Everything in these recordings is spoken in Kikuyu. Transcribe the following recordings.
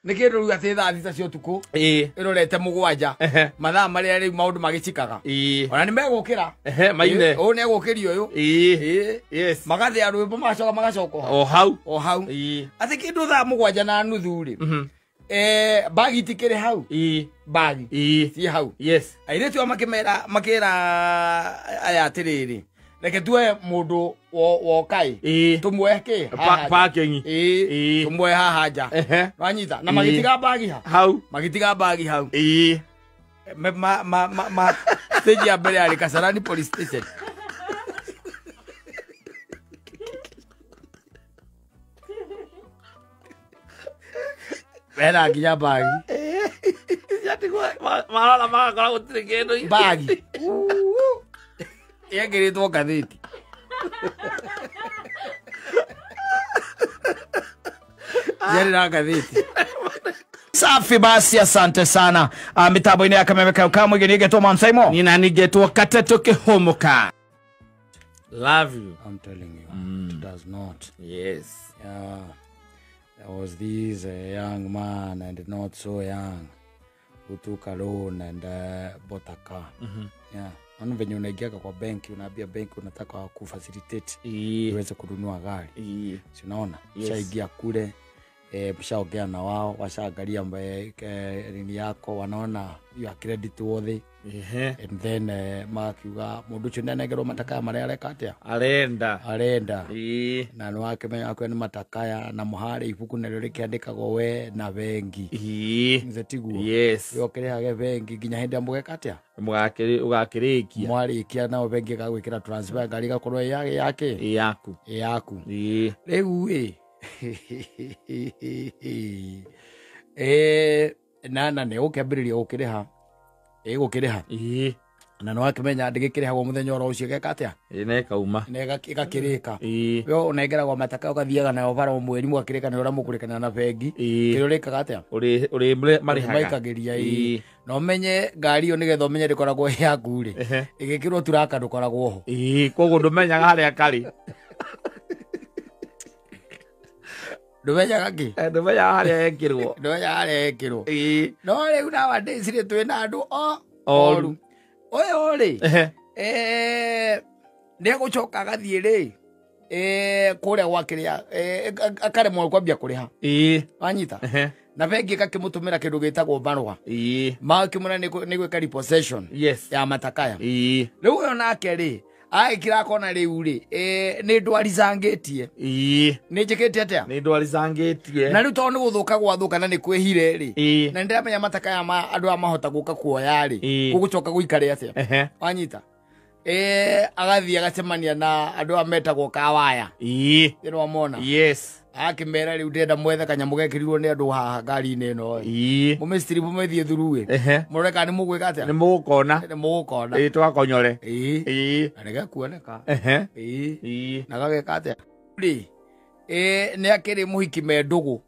Nĩ kĩndũ rĩu atĩ thaa 6 cia ũtukũ ĩrorete 7 mathaa marĩa rĩu maũndũ magĩcikaga ona nĩ megũkĩra maine ũyũ nĩ egũkĩria ũyũ yes magathĩa rwĩmbo magacoka magacoka o hau o hau atĩ kĩndũ thaa 7:30 rĩ bagi itikĩrĩ hau bagi ciĩ hau yes airĩtu aya makĩmera makĩra aya atĩrĩrĩ reke tuoe mũndũ wokai tũmuoe kĩ parking tũmuoe haha nja wanyita na magĩtiga bagi ha hau magĩtiga bagi hau ma stage ya mbere yarĩ Kasarani police station. Mena nginya bagi marora magakora gũtirĩ kĩndũ bagi yekĩrĩtwo ngathĩti yarĩ na ngathĩti. Safi basi, asante sana. Mitambo-inĩ ya Kameme Kau Kamwe nĩgetwo Mamsaimo. Nina nĩgetwo Kateto Kĩhũmũka. Love you. I'm telling you, it does not. Yes. Yeah. There was this young man, and not so young, who took a loan and bought a car. Yeah. Ono venye unaingiaga kwa benki, unaambia benki unataka kufacilitate iweze kununua gari. Si unaona? Yes. Ushaingia kule, mshaongea na wao, washaangalia nini yako, wanaona you are credit worthy. And then makiuga mundu ucio nĩanengerwo matakaya marĩa areka atĩa arenda na nĩ wakĩmenya akorwo nĩ matakaya na mũharĩ ibuku narĩo rĩkĩandĩkagwo we na bengi nĩ tiguo? Yes. We ũkĩrĩhage bengi nginya hĩndĩ ĩrĩa mũgeka atĩa ũgakĩrĩkia mwarĩkia nao bengi ĩgagwĩkĩra transfer ngari ĩgakorwo ĩ yake ĩ yaku ĩ yaku rĩu ĩ na nĩ ũkĩambĩrĩria gũkĩrĩha ĩgũkĩrĩha na nĩ wakĩmenya ndĩgĩkĩrĩhagwo mũthenya oro ũcio ĩgeka atĩa na ĩkauma na ĩgakĩrĩka we ũnengeragwo mataka ũgathiaga nayo bara o mweri mũgakĩrĩkanĩra ũrĩa mũkũrĩkanĩra na bengi kĩrĩa ũrĩkaga atĩa ũrĩ marĩhaga maikagĩria na ũmenye ngari ĩyo nĩgetha ũmenye ndĩkoragwo ĩ yaku rĩ ĩgĩkĩrwo turaka ndũkoragwo ho koguo ndũmenyaga harĩa karĩ ndũmenyaga kĩ ndũmenyaga harĩa ekĩrwo ndũmenyaga harĩa ekĩrwo no rĩu nowadays rĩ twĩna andũ oru ũyũ rĩ nĩegũcoka agathiĩ rĩ kũrĩa gwa kĩrĩa akaremwo kwambia kũrĩha wanyita na bengi ĩgakĩmũtũmĩra kĩndũ gĩtagwo marũa magakĩmwĩra nĩ gwĩka repossession ya matakaya rĩu ũyũ nake rĩ agĩkira akona rĩu rĩ nĩ ndwaricangĩtie nĩ njĩkĩte atĩa nĩ ndwaricangĩtie na rĩu tondũ nĩ gũthũka gwathũka na nĩ kwĩhire rĩ na nĩndĩramenya matakaya ma andũ aya mahota gũka kuoya rĩ gũgũcoka gũikare atĩa wanyita agathiĩ agacemania na andũ aya metagwo Kawaya nĩ wamona yes akĩmera rĩu ndĩrenda mwethe kanyamũ gekĩrirwo nĩ andũ haha ngari-inĩ ĩno mũmĩstrip mũmĩthiĩ thuruĩ mũrore kana nĩ mũgwĩka atĩa nĩ mũgũkona nĩ mũgũkona tũgakonyore na nĩgekuoneka na gageka atĩa rĩ nĩ akĩrĩ mũhiki me ndũgũ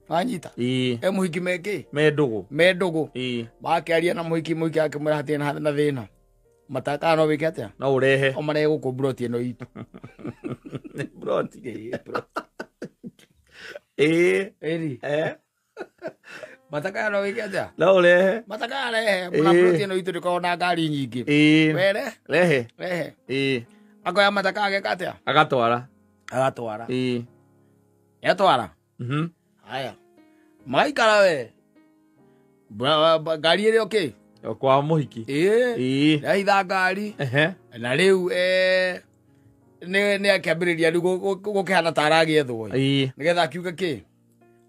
wanyita e mũhiki me kĩ me ndũgũ me ndũgũ makĩaria na mũhiki mũhiki akĩmwĩra hatirĩ na thĩna mataka no wĩke atĩa no ũrehe o marehe gũkũ mburoti ĩno itũ nĩ mburoti ĩri matakaya no wĩke atĩa no ũrehe matakaya rehe na mburoti ĩno itũ ndĩkoragwo na ngari nyingĩ were rehe rehe akoya matakaya ageka atĩa agatwara yatwara haya magaikara we ngari ĩrĩ okĩ kwa mũhiki yahitha ngari na rĩu nĩ akĩambĩrĩria rĩu gũkĩhana ta aragĩethwo nĩgetha akiuge kĩ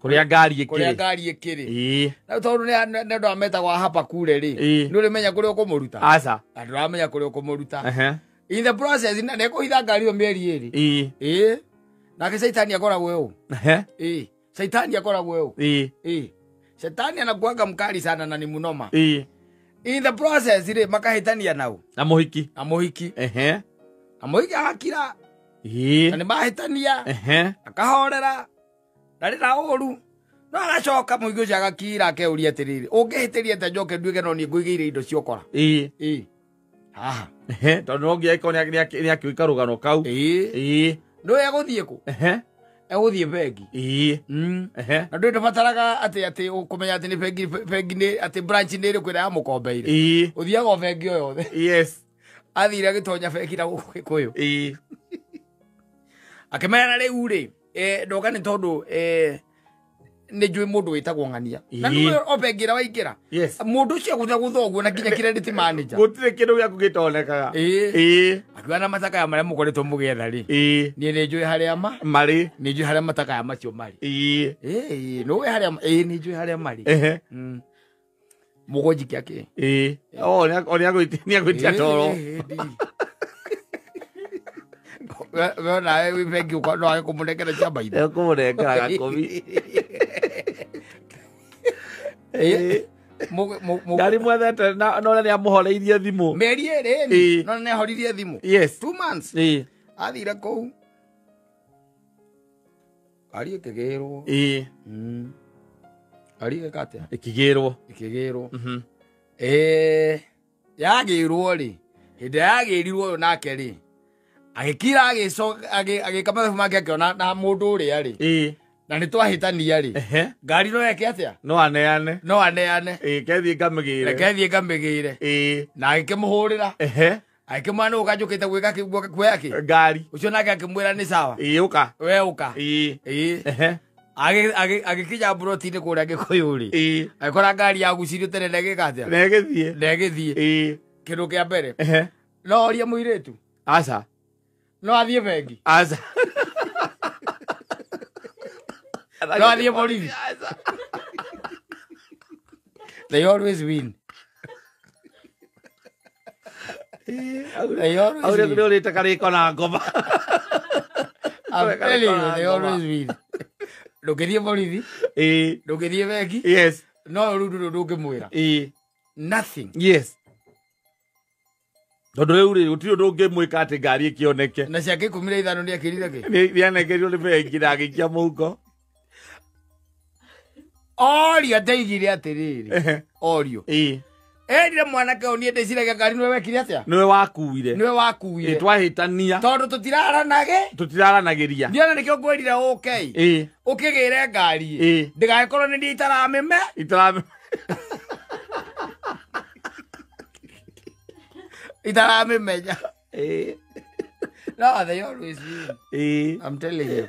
kũrĩa ngari ĩkĩrĩ kũrĩa ngari ĩkĩrĩ na tondũ nĩ andũ aya metagwo a hapa kure rĩ nĩ ũrĩmenya kũrĩa ũkũmũruta aca na ndũramenya kũrĩa ũkũmũruta in the process na nĩekũhitha ngari ĩyo mĩeri 2 nake caitani akoragwo ũũ caitani akoragwo ũũ Shetani anakuanga mkali sana na ni munoma. In the process rĩ makahĩtania nao na mũhiki na mũhiki na mũhiki agakira na nĩ mahĩtania akahorera ndarĩ na ũru no agacoka mũhiki ũcio agakira akeuria atĩrĩrĩ ũngĩhĩtĩria atĩa njoke nduĩke no niĩ ngũigĩire indo cia ũkora haha tondũ no nginya ĩkorwo nĩ akĩũĩ karũgano kau nĩ egũthiĩ kũ Egũthiĩ bengi. Ĩĩ. Na ndũ ndũbataraga atĩ ũkũmenya atĩ nĩ bengi nĩ atĩ branch nĩ ĩrĩkũ ĩrĩa yamũkombeire. Ĩĩ. Ũthiaga o bengi o yothe. Yes. Athire agĩtonya bengi na gũkũ Gĩkũyũ. Ĩĩ. Akĩmera rĩu rĩ, ndoka nĩ tondũ nĩ njũĩ mũndũ wĩtagwo Ng'ania. Na nĩ o bengi ĩrĩa waingĩra. Yes. Mũndũ ũcio agũtha ũguo na nginya credit manager. Gũtirĩ kĩndũ gĩaku gĩtonekaga. Ĩĩ. Akiuga na matakaya marĩa mũkoretwo mũgĩetha rĩ. Ĩĩ. Niĩ nĩ njũĩ harĩa ma. Marĩ. Nĩ njũĩ harĩa matakaya macio marĩ. Ĩĩ. Ĩĩ, nĩũĩ harĩa ĩĩ nĩ njũĩ harĩa marĩ. Ehe. Mũgũnjikia kĩ? Ĩĩ. Oh, nĩ agwĩtia toro. We nawe wĩ bengi no age kũmũnengera cia maitho. Ekũmũnengera gakobi. Ngari mwethete na no nĩ amũhoreirie thimũ. Mĩeri ĩrĩ no nĩ ahoririe thimũ. Yes. 2 months. Ĩĩ. Athire kũu. Ngari ĩkĩgĩrwo. Ĩĩ. Ngari ĩgĩka atĩa? Ĩkĩgĩrwo. Ĩkĩgĩrwo. Yagĩrwo rĩ, hĩndĩ yagĩrirwo ũyũ nake rĩ, agĩkira agĩka mathabu make akĩona na mũndũ ũrĩa rĩ. Ĩĩ. Na nĩ twahĩtania rĩ. Ngari no eke atĩa? No aneane. No aneane. Ĩĩ, kethiĩ ngamĩgĩre. Reke thiĩ ngamĩgĩre. Ĩĩ. Na agĩkĩmũhũrĩra. Agĩkĩmwĩra nĩ ũka njũkĩte gwĩka kuoya kĩ? Ngari. Ũcio nake akĩmwĩra nĩ sawa. Ĩĩ, ũka. We ũka. Ĩĩ. Ĩĩ. Agĩkinya mburoti-inĩ kũrĩa Gĩkũyũ rĩ. Ĩĩ. Agĩkora ngari yagucirio tene na ĩgĩka atĩa? Na ĩgĩthiĩ. Na ĩgĩthiĩ. Ĩĩ. Kĩndũ kĩa mbere. No orie mũirĩtu. Aca. No athiĩ bengi. Aca. No athiĩ borithi. They always win. They always win. Nĩ ũrĩte karĩko na ngoma. I'm telling you, they always win. Ndũngĩthiĩ borithi. Ĩĩ. Ndũngĩthiĩ bengi. Yes. No rĩu ndũrĩ ũngĩmwĩra. Ĩĩ. Nothing. Yes. Tondũ rĩu rĩ, gũtirĩ ũndũ ũngĩmwĩka atĩ ngari ĩkĩoneke. Na ciake 15 nĩ ekĩrire kĩ? Nĩ anekerirwo nĩ bengi na agĩikia mũhuko. Orio ndeigire atĩrĩrĩ. Orio. Ĩĩ. Erire mwanake ũyũ niĩ ndĩciragia ngari nĩwe wekire atĩa? Nĩwe wakuire. Nĩwe wakuire. Ĩĩ, twahĩtania. Tondũ tũtiraranage. Tũtiraranagĩria. Niĩ ona nĩkĩo ngwĩrire ũke. Ĩĩ. Ũkĩgĩre ngari. Ĩĩ. Ndĩgagĩkorwo nĩ niĩ itaramĩme. Itaramĩmenya. Ĩĩ. No, they always win. Ĩĩ. I'm telling you.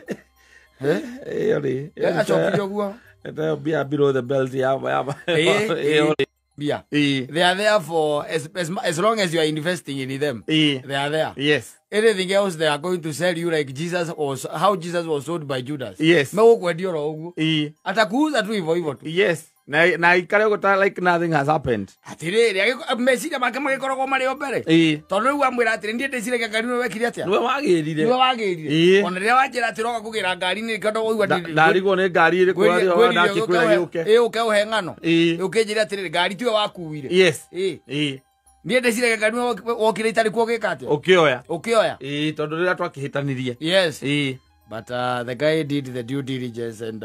Ĩyo rĩ. Acokire ũguo. Ĩyo mbia below the belt ya. Ĩĩ. Mbia. Ĩĩ. They are there for as long as you are investing in them. Ĩĩ. They are there. Yes. Anything else they are going to sell you like Jesus was how Jesus was sold by Judas. Yes. Megũkwendia oro ũguo. Ĩĩ. Atakuuza tu hivyo hivyo tu. Yes. Na ikare ũguo like nothing has happened. Atĩrĩrĩ, meciria make magĩkoragwo marĩ o mbere. Ĩĩ. Tondũ rĩu amwĩra atĩrĩ, niĩ ndĩciragia ngari nĩwe wekire atĩa? Nĩwe wagĩrire. Nĩwe wagĩrire. Ĩĩ. Ona rĩrĩa wanjĩra atĩ ũroka kũgĩra ngari nĩ kĩo waigua Ndarigwo nĩ ngari ĩrĩkũ ũrĩa ndakĩkwĩra yũke. Ĩĩ, ũke ũhe ng'ano. Ĩĩ. Ũkĩnjĩra atĩrĩrĩ, ngari tiwe wakuire. Yes. Ĩĩ. Ĩĩ. Niĩ ndĩciragia ngari nĩwe wokire itarĩ kuo ũgĩka atĩa? Ũkĩoya. Ũkĩoya. Ĩĩ, tondũ rĩrĩa twakĩhĩtanirie. Yes. Ĩĩ. But the guy did the due diligence and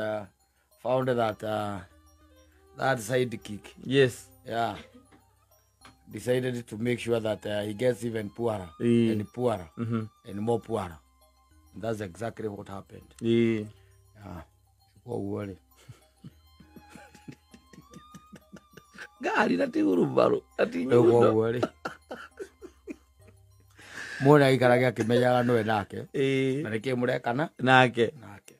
found that that sidekick, yes, yeah, decided to make sure that he gets even poorer and poorer and more poorer. And that's exactly what happened. Yeah. Yeah. Ngari na ti hurumbaru, na ti nyundo. Mũndũ aikarage akĩmenyaga nĩwe nake. Ĩĩ. Na nĩkĩ mũrekana nake. Nake.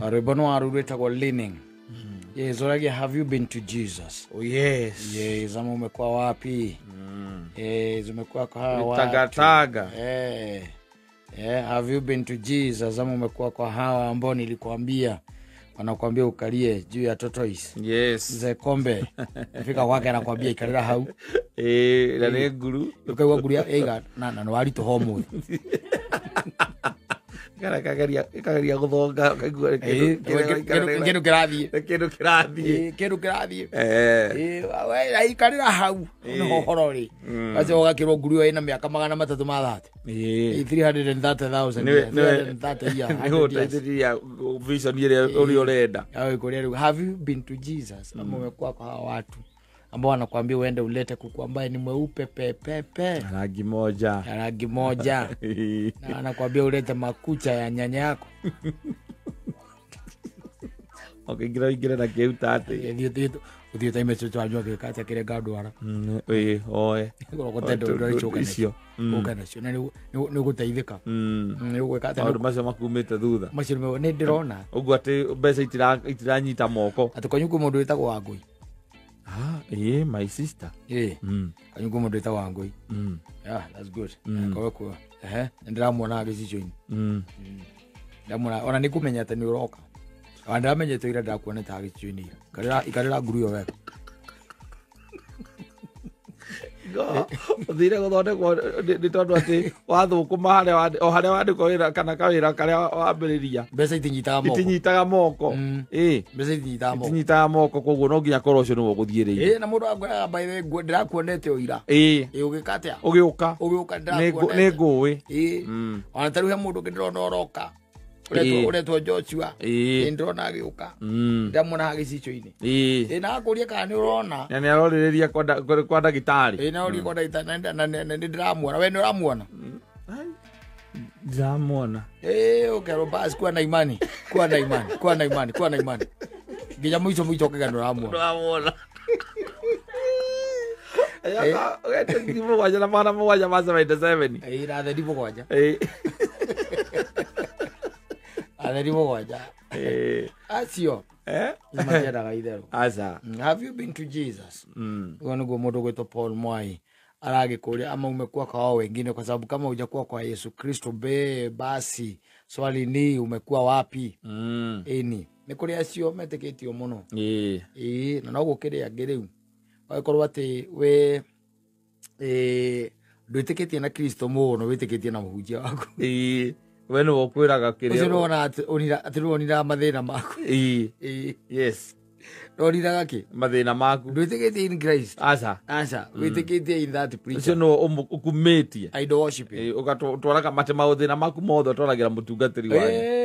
Rwĩmbo no rwĩtagwo Leaning. Yes, oragia, have you been to Jesus? Oh yes. Yes, ama umekuwa wapi? Yes, umekuwa kwa hawa watu. Tagataga. Have you been to Jesus? Ama umekuwa kwa hawa ambao nilikuambia wanakuambia ukalie juu ya tortoise. Yes. Mzee Kombe. Fika kwake anakuambia ikalira hau. Na nĩ nguru. Ukaigua nguru ya eiga na no wari to homu. Kana kageria guthonga kaigua kindu kirathie kindu kirathie kindu kirathie aikarira hau no horo ri acio ugakirwo nguru ina miaka 330 330,000 330 years ni guteithĩrĩria vision ĩrĩa ũrĩa ũrenda. Have you been to Jesus? Ama umekuwa kwa hawa watu ambao wanakuambia uende ulete kuku ambaye ni mweupe pepepe, rangi moja, rangi moja, na anakuambia ulete makucha ya nyanya yako. Okay, ngira na keuta ati uthiete imecho anjwa gikata kire ngandwara oe gotendo ndo icio uka nacio na ni guteithika ni ugwika ati maundu macio makumite thutha macio ni ndirona uguo ati mbeca itiranyita moko ati kanyuku mundu witagwo Wangui. My sister. Kanyuku mundu witagwo Wangui. Yeah, that's good. Kwa kwa ndiramuona gicicio-ini. Ndamona ona ni kumenya ati ni uroka. Andamenyete ira ndakuona ta gicicio-ini. Ikarira ikarira nguru yo wega. Uthire guthondekwo ni tondu ati wathukuma haria o haria wandikwo wira kana kawira karia wambiriria mbeca itinyitaga moko, itinyitaga moko. Mbeca itinyitaga moko, itinyitaga moko, koguo no nginya korwo ucio niwe uguthiriire. Na mundu angwiraga by the way ndirakuonete o ira. Ugika atia ugiuka ugiuka ndirakuonete ni ngui. Ona taru he mundu ungi ndirona uroka uretwo Joshua, ndirona agiuka ndamuona gicicio-ini. Na akuria kana ni urona na ni aroririria kwa ndagitari. Na uri kwa ndagitari na ni ndiramuona. We ni uramuona? Ndiramuona. Ukerwo basi kuwa na imani, kuwa na imani, kuwa na imani, kuwa na imani nginya mwico mwico ukiga nduramuona. Nduramuona. Ngiri mũgwanja na magana mũgwanja ma 77. Na atheri mũgwanja. Atheri mũgwanja. Acio nĩmatiendaga itherũ. Aca. Have you been to Jesus? Uguo nĩguo mũndũ ũgwĩtwo Paul Mwai aragĩkũria, ama umekuwa kwa wao wengine? Kwa sababu kama hujakuwa kwa Yesu Kristo be basi swali ni umekuwa wapi? Ĩni nĩ kũrĩ acio metĩkĩtio mũno. Na no gũkĩrĩ angĩ rĩu agĩkorwo atĩ we ndwĩtĩkĩtie na Kristo mũno, wĩtĩkĩtie na mũhunjia waku. We nĩwe ũkwĩraga kĩrĩa ũcio nĩwona atĩ nĩwoniraga mathĩna maku. Yes, noniraga kĩ mathĩna maku. Ndwĩtĩkĩtie in Christ. Aca. Aca, wĩtĩkĩtie in that preacher ũcio nĩwe ũkumĩtie idol worshiping. Ũgatwaraga matĩ maũthĩna maku mothe ũtwaragĩra mũtungatĩri wanyu.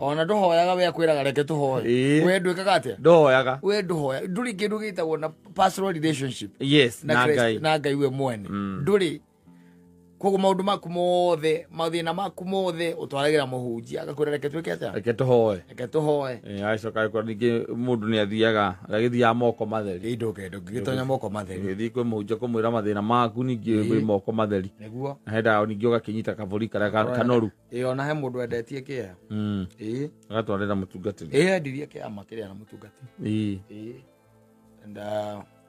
Ona ndũhoyaga we akwĩraga reke tũhoe. We ndwĩkaga atĩa? Ndũhoyaga. We ndũhoya, ndũrĩ kĩndũ gĩtagwo na personal relationship yes na Ngai, na Ngai we mwene ndũrĩ. Koguo maũndũ maku mothe, mathĩna maku mothe ũtwaragĩra mũhunjia agakwĩra reke twĩke atĩa? Reke tũhoe. Reke tũhoe. Acoka agĩkora ningĩ mũndũ nĩ athiaga agĩthiaga moko matheri. Ndũngĩgĩtonya moko matheri. Ũgĩthiĩ kwĩ mũhunjia kũmwĩra mathĩna maku ningĩ kwĩ moko matheri. Nĩguo. Na hendaga ningĩ ũgakĩnyita kabũri karĩa kanoru. Ona he mũndũ endetie kĩea. Agatwarĩra mũtungatĩri. Endirie kĩama kĩrĩa na mũtungatĩri. And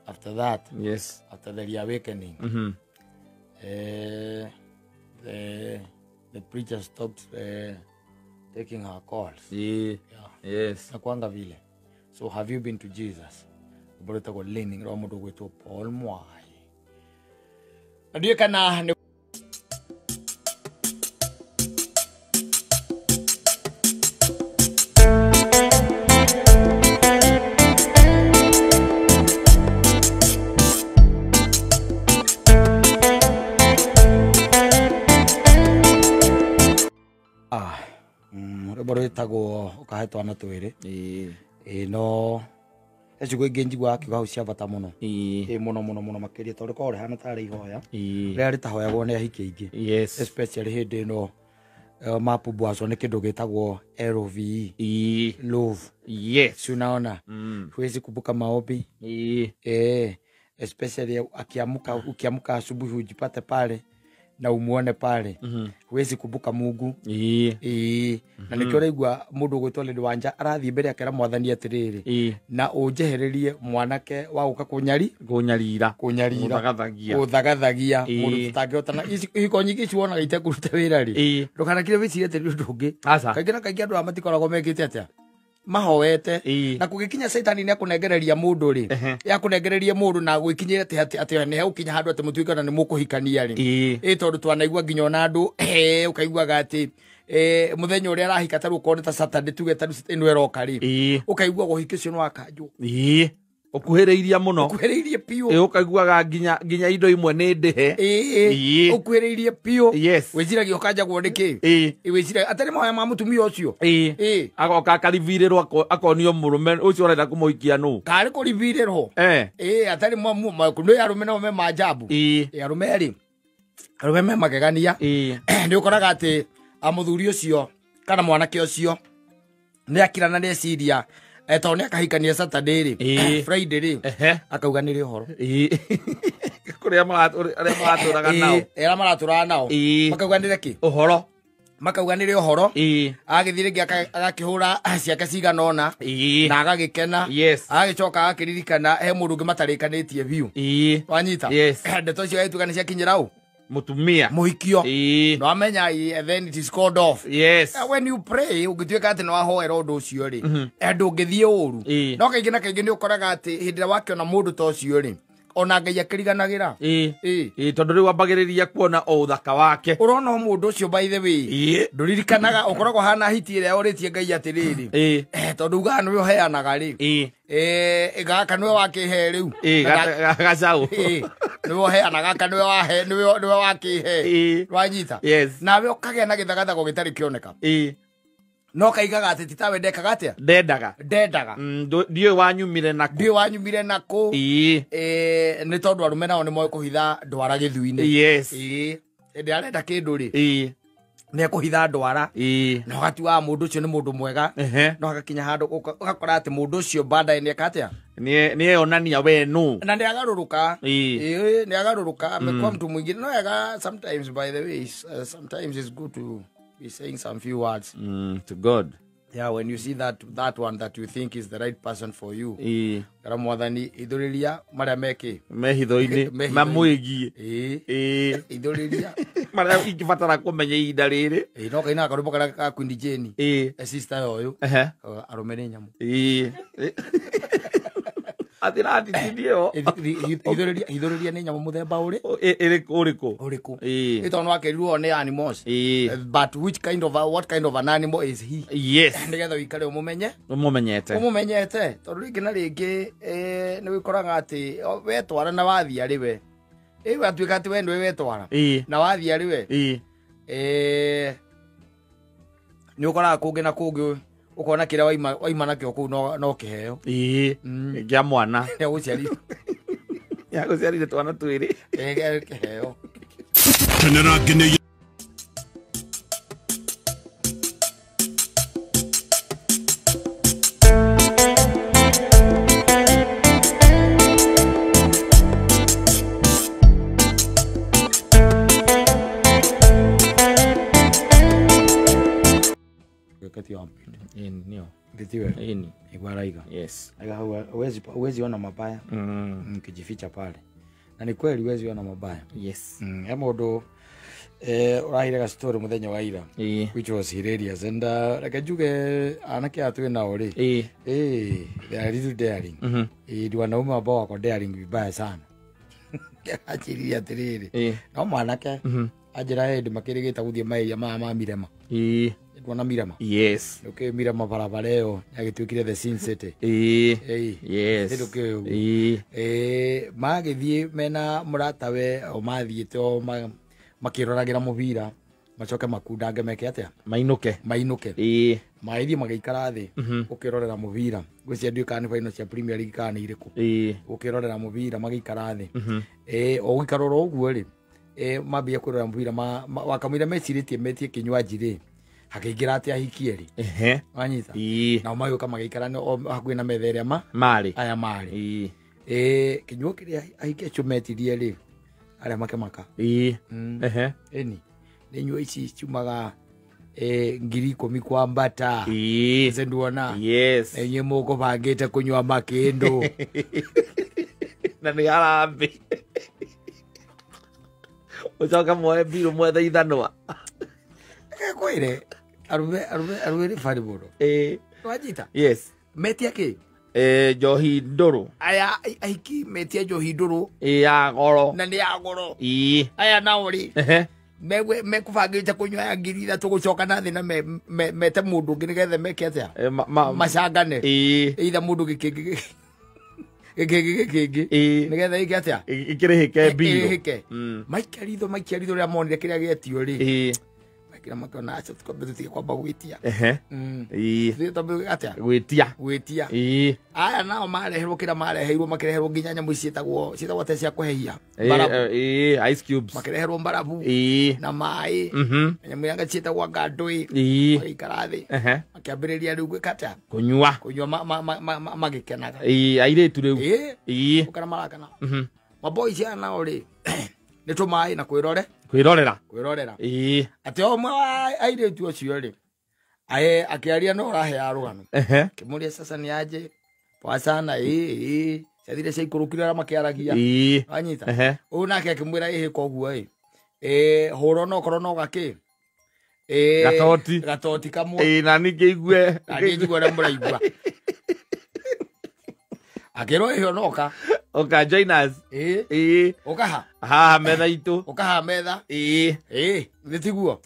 after that, yes, after the reawakening, the preacher stopped taking her calls. Yes. Nakwanga vile. So have you been to Jesus? Uboreta leaning ro mundu gwitwo Paul Mwai. Ndiye kana ni rwĩtagwo ũkahe twana twĩrĩ. No ciugo ingĩ njiguaga akiuga hau cia bata mũno. Mũno mũno mũno makĩria tondũ rĩkoragwo rĩhana tarĩ ihoya rĩrĩa rĩtahoyagwo nĩ ahiki aingĩ. Especially hĩndĩ ĩno mapumbwacwo nĩ kĩndũ gĩtagwo LOVE. Love. Yes. Si unaona? Huwezi kumbuka maombi. Especially akiamka, ukiamka asubuhi ujipate pale na umuone pale. Huwezi kumbuka Mungu. Na nikio raigua mundu gwitwo Lady Wanja arathie mbere akera mwathani atiriri na unjehererie mwanake wa guka kunyari kunyarira kunyarira guthagathagia mundu tutangihotana ihiko nyingi ciwonaga itekuruta wira ri ndukanakire wicirie atĩ nĩ ũndũ ũngĩ. Kaingĩ na kaingĩ andũ aya matikoragwo mekĩte atĩa Mahoete na kugikinya Saitani ni akunengereria mundu ri yakunengereria mundu na gwikinyira ati ati ni haukinya handu ati mutuika na ni mukuhikania ri tondu twanaigua nginya ona andu ukaiguaga ati muthenya uria arahika ta ruko ta Saturday tuge ta ino eroka ri ukaigua guhiki ucio no akanjwo ukuhiriiria muno ukuhiriirie piu ukaiguaga nginya indo imwe ni ndihe ukuhiriirie piu yes wiciragia ukanjagwo niki wiciragia atari mahoya ma mutumia ucio agoka akarivirirwo akonio murume ucio urenda kumuhikia nu kari kurivirirwo atari nĩ arume nao me majabu arume ri arume me magegania ni ukoraga ati muthuri ucio kana mwanake ucio ni akirana ni eciria to ni akahikania Saturday ri Friday ri akauga ni uhoro kuria maraturaga nao era maraturaga nao makauga ni ki uhoro makauga ni uhoro agithire ngi agakihura ciake cigana ona na agagikena agicoka akiririkana he mundu ungi matarikanitie biu wanyita ndeto icio agituka ni ciakinyira u mutumia muhikio no amenya then it is called off. Yes. When you pray ungituika ati no ahoera undu ucio ri ndungithie uru no kaingi na kaingi ni ukoraga ati hindi ria wakiona mundu ta ucio ri ona Ngai akiriganagĩra tondu riu ambagĩrĩria kuona o uthaka wake urona o mundu ucio by the way nduririkanaga ukoragwo hana hiti ĩrĩa ũrĩtie Ngai atĩrĩrĩ tondu ugaga nĩwe ũheanaga rĩ gaka nĩwe wakĩhe rĩu gacau nĩwe ũheanaga gaka nĩwe wahe nĩwe wakĩhe wanyita nawe ũkagĩa na gĩthagathago gĩtarĩ kĩoneka no kaigaga ati titawe ndekaga atia ndendaga ndiũĩ wanyumire naku nĩ tondũ arume nao nĩ moĩ kũhitha ndwara gĩthui-inĩ yes hĩndĩ arenda kĩndũ rĩ nĩ ekũhitha ndwara na ũgatuaga mũndũ ũcio nĩ mũndũ mwega no agakinya handũ ũgakora atĩ mũndũ ũcio baadaye nĩ eka atĩa nĩ eyonania we nũ na nĩ agarũrũka nĩ agarũrũka amekuwa mtu mwingine no ega sometimes by the way sometimes it's good to be saying some few words to God. Yeah, when you see that one that you think is the right person for you. Kara mwathani ithuriria maria meki mehitho-ini mamwigie ithuriria maria ingibatara kumenya ihinda riri no kaina karwimbo karia ka Queen Jane sister uyu arume ni nyamu athiratitithio ithuriria ni nyamu muthemba uri uriku uriku itono wakerirwo ni animals but which kind of what kind of an animal is he yes nigetha wikare umumenyete tondu ringi na ringi ni wikoraga ati wetwara na wathi ari we watuika ati we niwe wetwara na wathi ari we ni ukoraga kungi na kungi ukona kira waima nakio kuu no kiheo kia mwana ya guciarire ya guciarire twana twiri kiheo kenera nginya Yes. Huwezi ona mabaya ukijificha pale. Na ni kweli huwezi ona mabaya. Yes. He mundu urahire ga story muthenya wa ira which was hilarious and reke njuge anake atwe nao ri they are little daring. Ni wanaume ambao wako daring vibaya sana. Achiria atiriri. No mwanake anjira hindi makirigita guthie mairia ma Mirema. Kuona Mirema. Yes. Okay, Mirema barabara ĩyo yagĩtuĩkire the Sin City. Yes. Magĩthiĩ mena mũratawe o mathiĩte o makĩroragĩra mũbira macoke makundange meke atĩa mainũke magĩthiĩ magĩikara thĩ ũkĩrorera mũbira ngwĩciria ndiũĩ kana nĩ final cia Premier League kana nĩ irĩkũ ũkĩrorera mũbira magĩikara thĩ o gũikara oro ũguo rĩ mambia kwĩrorera mũbira wakamũira mecirĩtie metie kinywaji rĩ hakĩingĩra atĩ ahikie rĩ wanyita nao magĩũka magĩikara hakuhĩ na metha ĩrĩa marĩ aya marĩ kĩnyuo kĩrĩa ahikie acio metirie rĩ arĩa makĩmaka ĩni nĩ nyuo ici ciumaga 10,000 kwambata ĩce nduona yes inyuĩ mũkũbangĩte kũnyua makĩndũ na nĩ harambĩ ũcoke muoe mbirũ mwethe ithanwa kwire Arume nĩ bari mũno. Wanyita? Yes. Metia kĩ? Njohi ndũrũ. Aya ahiki metia njohi ndũrũ. Ya goro. Na nĩ ya goro. Aya nao rĩ. Mekũbangĩte kũnyua ya 3,000 gũcoka na thĩ na mete mũndũ ũngĩ nĩgetha meke atĩa? Macangane. Either mũndũ gĩkĩngĩ gĩkĩngĩ nĩgetha ĩke atĩa? Ĩkĩrĩhĩke mbirũ. Ĩrĩhĩke. Maikia ritho rĩrĩa monire kĩrĩa gĩetio rĩ. Maikira makĩona aca twambe tũtige kwamba gwĩtia. Twambe atĩa? Gwĩtia. Aya nao mareherwo kĩrĩa mareheirwo makĩreherwo nginya nyamũ ici ciĩtagwo te cia kũhehia. Ice cubes. Makĩreherwo mbarabu. Na maĩ. Nyamũ iria ciĩtagwo ngandũĩ. Magĩikara thĩ. Makĩambĩrĩria rĩu gwĩka atĩa? Kũnyua. Kũnyua magĩkenaga. Airĩtu rĩu. Gũkena marakena. Maboi aya nao rĩ nĩ tũmaĩ na kwĩrorera. Atĩ o ũmwe wa airĩtu ũcio rĩ akĩaria no ũraheaga rũgano. Kĩmũria sasa nĩ aje poa sana ciathire ciaikũrũkire arĩa makĩaragia. Wanyita? Ũyũ nake akĩmwĩra ĩhĩ koguo ĩ hũra onokorwo no gakĩ Gatoti. Gatoti kamwe. Na niĩ ngĩigue. Na niĩ njigue ũrĩa mũraigua. Akĩrwo ĩhĩ onoka. Oka join us. Ũkaha? Haha metha itũ. Ũkaha metha. Nĩ tiguo?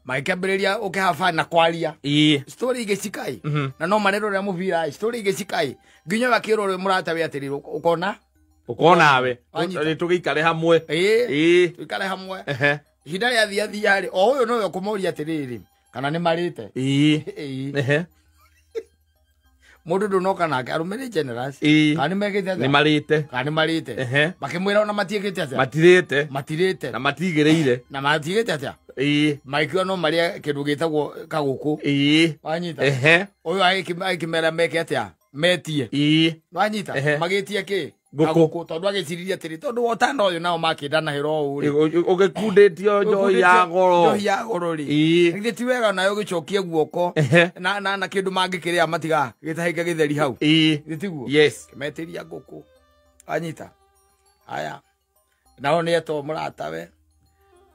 Magĩkĩambĩrĩria ũkĩhaba na kwaria. Story igĩcikai. Na no marerorera mũbira story igĩcikai. Nginya ũyũ akĩrwo ũrĩa mũratawe atĩrĩrĩ ũkona? Ũkona we. Tũgĩikare hamwe. Tũikare hamwe. Ihinda rĩa thia rĩ o ũyũ nowe ũkũmũria atĩrĩrĩ kana nĩ marĩte. Mũndũ ndũnoka nake arũme nĩ generous. Kana nĩ mekĩte atĩa? Nĩ marĩte. Kana nĩ marĩte. Makĩmwĩra ona matiĩkĩte atĩa? Matirĩte. Na matigĩrĩire. Na matigĩte atĩa? Magĩkiuga no marĩe kĩndũ gĩtagwo kagũkũ. Wanyita? Ũyũ agĩkĩmera meke atĩa? Metie. Wanyita? Magĩtie kĩ? Ngũkũ. Tondũ agĩciririe atĩrĩ tondũ wotana ũyũ nao makĩndanahĩra ũũ rĩ. Ũgĩkundĩtio njohi ya goro. Njohi ya goro rĩ. Githĩ ti wega nayo ũgĩcokie guoko na kĩndũ mangĩkĩrĩa matiga gĩtahĩke gĩtheri hau. Githĩ tiguo? Yes. Kĩmetĩria ngũkũ. Wanyita? Haya. Nao nĩ etwo mũratawe.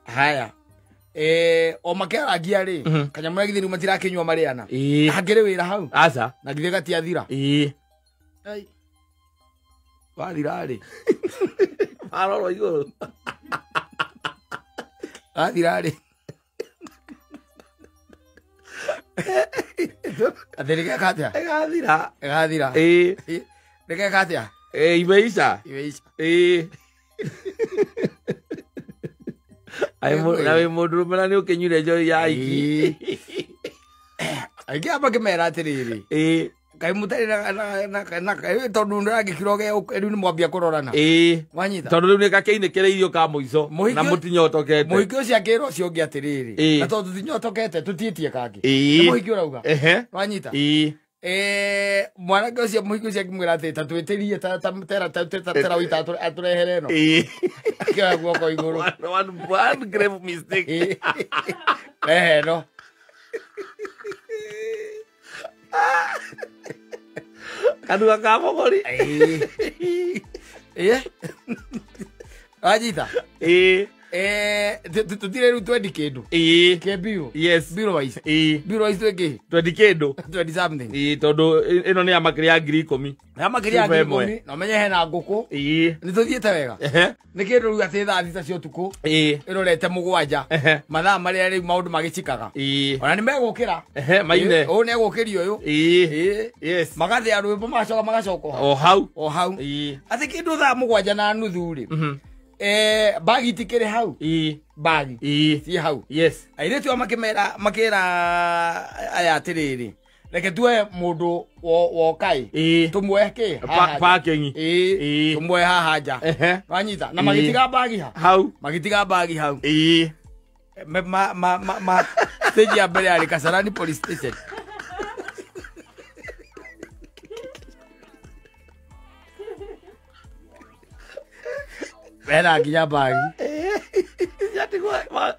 Haya. O makĩaragia rĩ kanyamũ githĩ rĩu matirakĩnyua marĩana. Hangĩrĩ wĩra hau. Aca. Na githĩ gatiathira. Wathira rĩ. Marorwo igũrũ. Wathira rĩ. Atĩ nĩgeka atĩa? Ĩgathira. Ĩgathira. Nĩgeka atĩa? Imeisha. Imeisha. Na wĩ mũndũrũme na nĩ ũkĩnyuire njohi ya aiki. Aingĩ aya makĩmera atĩrĩrĩ. Kaĩ mũtarĩ na tondũ ndũrangĩkira rĩu nĩ mwambia kũrorana. Wanyita? Tondũ rĩu nĩ gakĩinĩkĩrĩirio ka mũico na mũtinyotokete. Mũhiki ũcio akĩra ũcio ũngĩ atĩrĩrĩ. Na tondũ tũtinyotokete tũtiĩtie kangĩ. Nĩ mũhiki ũrauga. Wanyita? Mwanake ũcio mũhiki ũcio akĩmwĩra atĩ ta twĩtĩrie tera wita atũrehere ĩno. Akĩoya guoko igũrũ. One grave mistake. Rehe ĩno. Kanua ka mũgũri. Wanyita? Tũtire rĩu twendi kĩndũ. Kĩ biũ. Yes. Biũ wise. Biũ wise twĩkĩ? Twendi kĩndũ. Twendi something. Tondũ ĩno nĩ ya makĩria ya 10,000. Ya makĩria ya 10,000. Na ũmenye hena ngũkũ. Nĩ tũthiĩte wega. Nĩ kĩndũ rĩu atĩ thaa 6 cia ũtukũ. Ĩrorete 7. Mathaa marĩa rĩu maũndũ magĩcikaga. Ona nĩ megũkĩra. Maine. Ũyũ nĩ egũkĩria ũyũ. Yes. Magathĩa rwĩmbo magacoka magacoka. O hau. O hau. Atĩ kĩndũ thaa 7:30 rĩ. Bagi itikĩrĩ hau. Bagi. Ciĩ hau. Yes. Airĩtu aya makĩmera makĩra aya atĩrĩrĩ. Reke tuoe mũndũ wokai. Tũmuoe kĩ? Parking. Tũmuoe haha nja. Wanyita? Na magĩtiga bagi ha? Hau. Magĩtiga bagi hau. Ma stage ya mbere yarĩ Kasarani police station. Wena nginya bagi.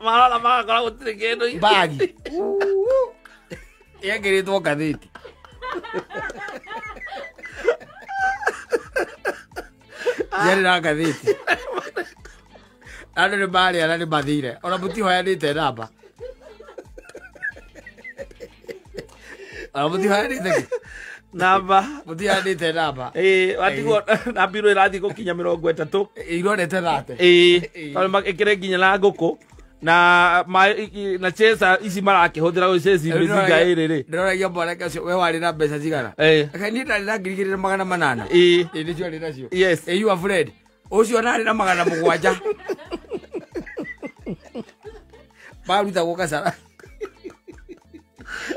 Marora magakora gũtirĩ kĩndũ. Bagi. Yekĩrĩtwo ngathĩti. Yarĩ na ngathĩti. Andũ nĩ marĩa na nĩ mathire. Ona mũtihoyanĩte namba. Mũtihandĩte namba. Mũtihandĩte namba. Watigwo na mbirũ ĩrathiĩ gũkinya 30. Irorete 30. Tondũ ĩkĩrĩ nginya na ngũkũ na na chesa ici marakĩhũthĩra gũceci mĩcinga ĩrĩ rĩ. Ndĩroragia mwanake ũcio we warĩ na mbeca cigana? Niĩ ndarĩ na 2800. Nĩcio arĩ nacio. Yes. You are Fred. Ũcio narĩ na 700. Marutagwo kacara.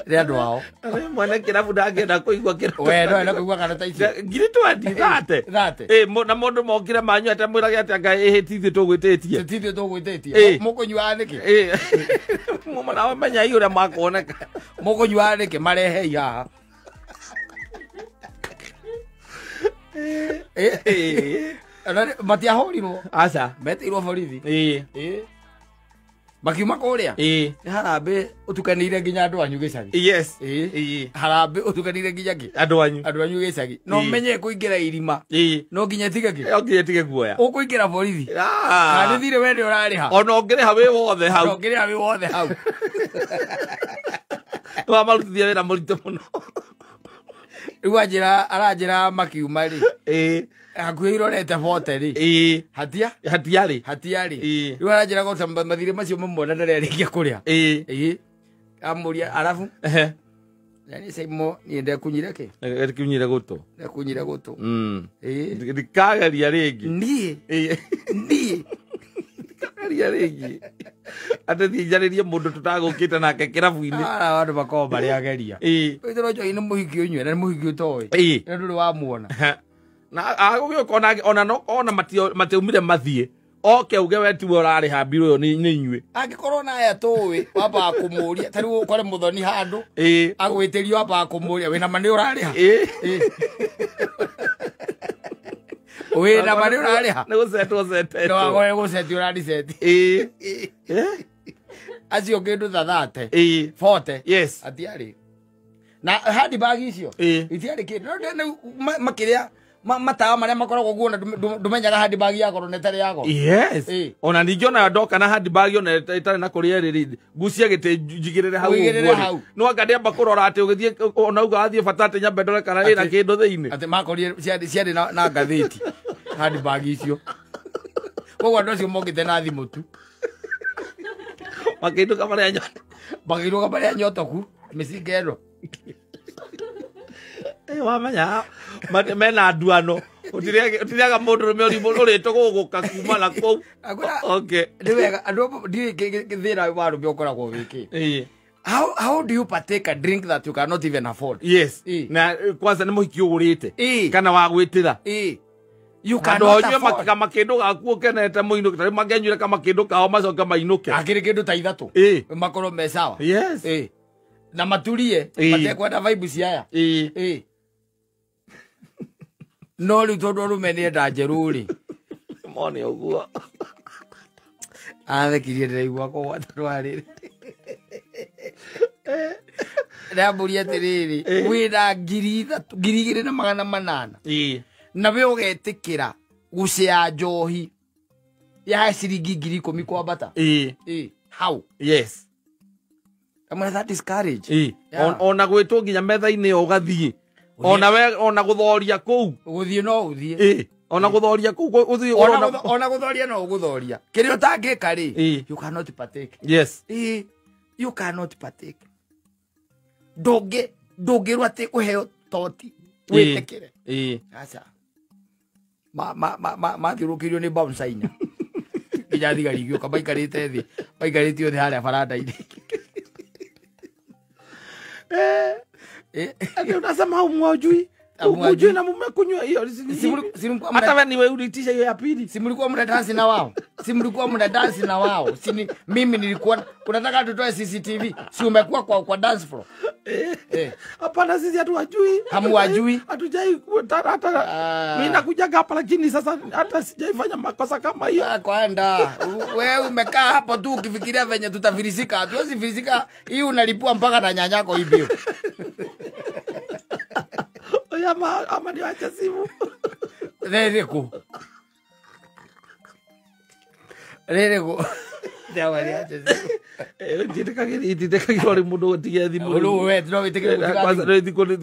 Rĩ andũ ao. Mwana kĩrabu ndangĩenda kũigua kĩrabu. We no enda kũigua kana ta icio. 20,000 thate. Na mũndũ mokire manyua atĩ mwĩrage atĩ anga ĩhĩ tithuĩ tũgwĩtĩtie. Tithuĩ tũgwĩtĩtie. Mũkũnyuaga nĩkĩ? Nao menyai ũrĩa makuoneka. Mũkũnyuaga nĩkĩ? Marehei haha. Matiahũrirwo. Aca. Metĩirwo borithi. Makiuma kũrĩa. Nĩ harambĩ ũtukanĩire nginya andũ anyu gĩcagi. Yes. Harambĩ ũtukanĩire nginya kĩ? Andũ anyu. Andũ anyu gĩcagi. No menye kũingĩra irima. No nginya tige kĩ? No nginya tige guoya. Ũkũingĩra borithi. Kana thirĩ we nĩ ũrarĩha. Ona ũngĩrĩha wĩ wothe hau. Ona ũngĩrĩha wĩ wothe hau. Nĩwamarutithia wĩra mũritũ mũno. Rĩu aranjĩra makiuma rĩ. Hakuhĩ irorete 40 rĩ. Hatia? Hatiarĩ. Hatiarĩ. Rĩu aranjĩra gota mathirĩ macio mamwona ndarĩ arĩkia kũrĩa. Amũria arabu. Yani Saimo niĩ ndekunyire kĩ? Ndekunyire gũtũ. Ndekunyire gũtũ. Ndikageria rĩngĩ. Niĩ. Niĩ. Ndikageria rĩngĩ. Atĩ thiĩ njarĩrie mũndũ tũtagũkĩte nake kĩrabu-inĩ. Andũ makoragwo marĩ ageria. Wĩtĩrwo njohi nĩ mũhiki ũnyue na nĩ mũhiki ũtoĩ. Na ndũrĩ wamuona. Na agũgĩũka ona no ona matiaumire mathiĩ. Oke uge we tiwe ũrarĩha mbirũ ĩyo nĩ inyuĩ. Angĩkorwo na aya tũĩ wambaga kũmũria ta rĩu ũkore mũthoni handũ agwĩtĩrio wambaga kũmũria wĩna ma nĩ ũrarĩha. Wĩna ma nĩ ũrarĩha. Nĩ gũcetwo cetetwo. No agore gũceti ũrariceti. Acio kĩndũ ta 30. 40. Yes. Atiarĩ. Na handbag icio itiarĩ kĩndũ. No makĩrĩa matawa marĩa makoragwo guo na ndũmenyaga handbag ya goro na ĩtarĩ ya goro. Yes. Ona ningĩ ona ndoka na handbag ona ĩtarĩ na kũrĩa rĩ ngucie gĩtĩ njigĩrĩre hau ũguo. No anga ndĩamba kũrora atĩ ũgĩthiĩ ona uga wathiĩ bata atĩ nyambe ndore kana ĩna kĩndũ thĩinĩ. Atĩ makorire ciarĩ na ngathĩti handbag icio. Koguo andũ acio mokĩte na thimũ tu. Makĩinũka marĩa nyotoku. Makĩinũka marĩa nyotoku mĩcinga ĩno. Wamenya mena nduano ũtirĩaga mũndũrũme ũrĩtũgũgũka kuma na kũu. Okay. Nĩ wega andũ ndiũĩ thĩna wa arũme ũkoragwo wĩkĩ. How do you partake a drink that you cannot even afford? Yes. Na kwanza nĩ mũhiki ũgũrĩte kana wagwĩtĩra. You cannot afford. Kamakĩndũ gaku ũkenete mũinũke tarĩu mangĩanyuire kamakĩndũ kao macoke mainũke. Akĩrĩ kĩndũ ta 3. Makorwo me sawa. Yes. Na maturie matekwenda vibe cia aya. No rĩu tondũ arũme nĩenda njerũ rĩ. Mone ũguo. Athekirie ndĩraigua kũgwata rwarĩrĩ. Ndamũria atĩrĩrĩ, wĩna 3,000, 2,800. Na we ũgetĩkĩra gũcea njohi ya ciringi 10,000 kwambata. How? Yes. Amwe that is courage. Ona gwĩtwo nginya metha-inĩ ũgathiĩ. Ona we ona gũthoria kũu. Gũthiĩ no ũthiĩ. Ona gũthoria kũu ũthiĩ ona gũthoria no ũgũthoria. Kĩrĩa ũtangĩka rĩ, you cannot partake. Yes. You cannot partake. Ndũngĩrwo atĩ ũheo toti wĩtĩkĩre. Aca. Mathiũrũkĩirio nĩ bouncer inya. Nginya thigari igĩũka maikarĩte thĩ, maikarĩte othe harĩa baranda-inĩ. Ati unasema hamwajui. Hamwajui na mmekunywa hiyo. Hata wewe ni wewe uliitisha hiyo ya pili. Si mlikuwa mna dance na wao. Si mlikuwa mna dance na wao. Si mimi nilikuwa unataka tutoe CCTV. Si umekuwa kwa dance floor. Hapana sisi hatuwajui. Hamwajui. Hatujai hata mimi nakujaga hapa lakini sasa hata sijaifanya makosa kama hiyo. Kwenda. Wewe umekaa hapo tu ukifikiria venye tutafilisika. Hatuwezi filisika. Hii unalipua mpaka na nyanyako hivyo. Ama niwache simu. Rereko. Rereko. Itiĩtĩkagĩrwo rĩ mũndũ gũtigia thimũ. Rĩu we no wĩtĩkĩre gũtiga Kwanza thimũ. rĩu thikũ nĩ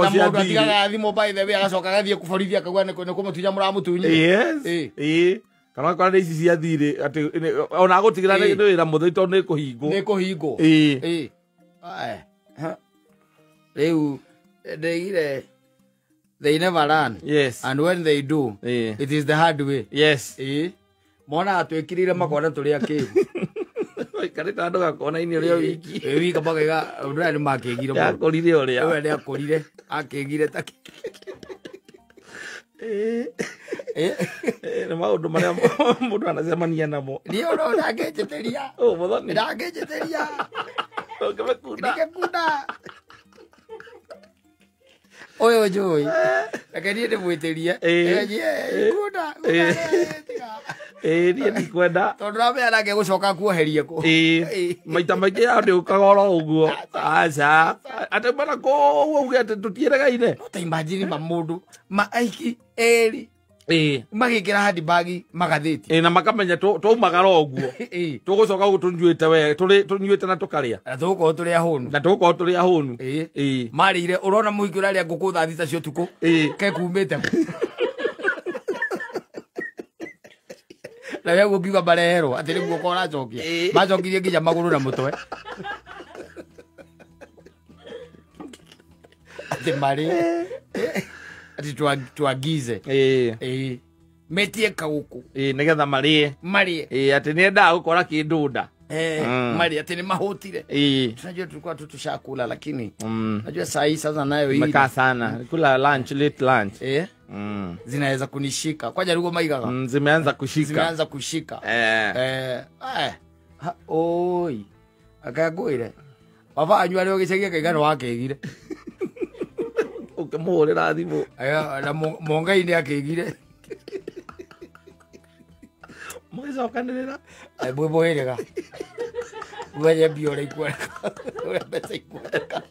Na cia mũndũ thirĩ. atigaga thimũ by the way agacoka agathiĩ kũborithia akauga nĩ kũmũtunya mũramũtunyire. Yes. Ĩĩ. Kana wakora nĩ ici cia thirĩ atĩ ona agũtigĩra nĩ wĩra mũtheri tondũ nĩ kũhingwo. Nĩ kũhingwo. Ĩĩ. Ĩĩ. Aya. Ha. Rĩu ndeigire they never run. Yes. And when they do, Ĩĩ. it is the hard way. Yes. Ĩĩ. Monaga twĩkirire makona tũrĩ akĩgu. Waikarĩte handũ gakona-inĩ ũrĩa wiki. Ĩ wika makaiga ũndũ ũrĩa nĩ makĩgire mũno. Yakũrire ũrĩa. Ũrĩa nĩ akũrire akĩgire ta Ĩĩ. Nĩ maũndũ marĩa mũndũ anacemania namo. Niĩ ona ndangĩnjĩtĩria. Ũ mũthoni. Ndangĩnjĩtĩria. Ũngĩmĩkunda. Ndingĩkunda. Ũyũ njũĩ. Reke niĩ ndĩmwĩtĩrie. Ĩĩ. Kunda. Ĩĩ niĩ ndikwenda. Tondũ ramenya nake gũcoka kuoherie kũ. Ĩĩ. Maita maingĩ ya ndĩũkaga oro ũguo. Aca. Atĩ mana kũu auge atĩ tũtiĩregaine. No ta imagine ma mũndũ ma aiki erĩ Ĩĩ. magĩkĩra handbag magathĩti. Ĩĩ na makamenya twaumagara ũguo. Ĩĩ. Tũgũcoka gũkũ tũnyuĩte wega tũnyuĩte na tũkarĩa. Na tũgũkorwo tũrĩ ahũnu. Na tũgũkorwo tũrĩ ahũnu. Ĩĩ. Ĩĩ. Marĩire ũrona mũhiki ũrarĩa ngũkũ thaa thita cia ũtukũ. Ĩĩ. Ke kumĩte kũ. Na we ũguo ngiuga mareherwo atĩ nĩ guoko ũracokia. Macokirie nginya magũrũ na mũtwe. Atĩ marĩe. Atĩ tuagize. Ĩĩ. Ĩĩ. Metie kaũkũ. Ĩĩ nĩgetha marĩe. Marĩe. Ĩĩ atĩ nĩendaga gũkora kĩndũ nda. Marĩe atĩ nĩ mahũtire. Ĩĩ. Tunajua tulikuwa tu tushakula lakini najua saa hii sasa nayo hii Nimekaa sana. Kula lunch, late lunch. Zinaweza kunishika. Kwa jarugo maigaga. Zimeanza kushika. Zimeanza kushika. Oi. Akagwire. Baba anyua rĩo gĩcagi akaigana wakĩgire. Ũkĩmũhũrĩra thimũ. Na mongai-inĩ akĩgire. Mũgĩcokanĩrĩra. Mwĩ mũhĩrĩga. Mwenye mbia ũrĩa ikuoneka. Ũrĩa mbeca ikuoneka.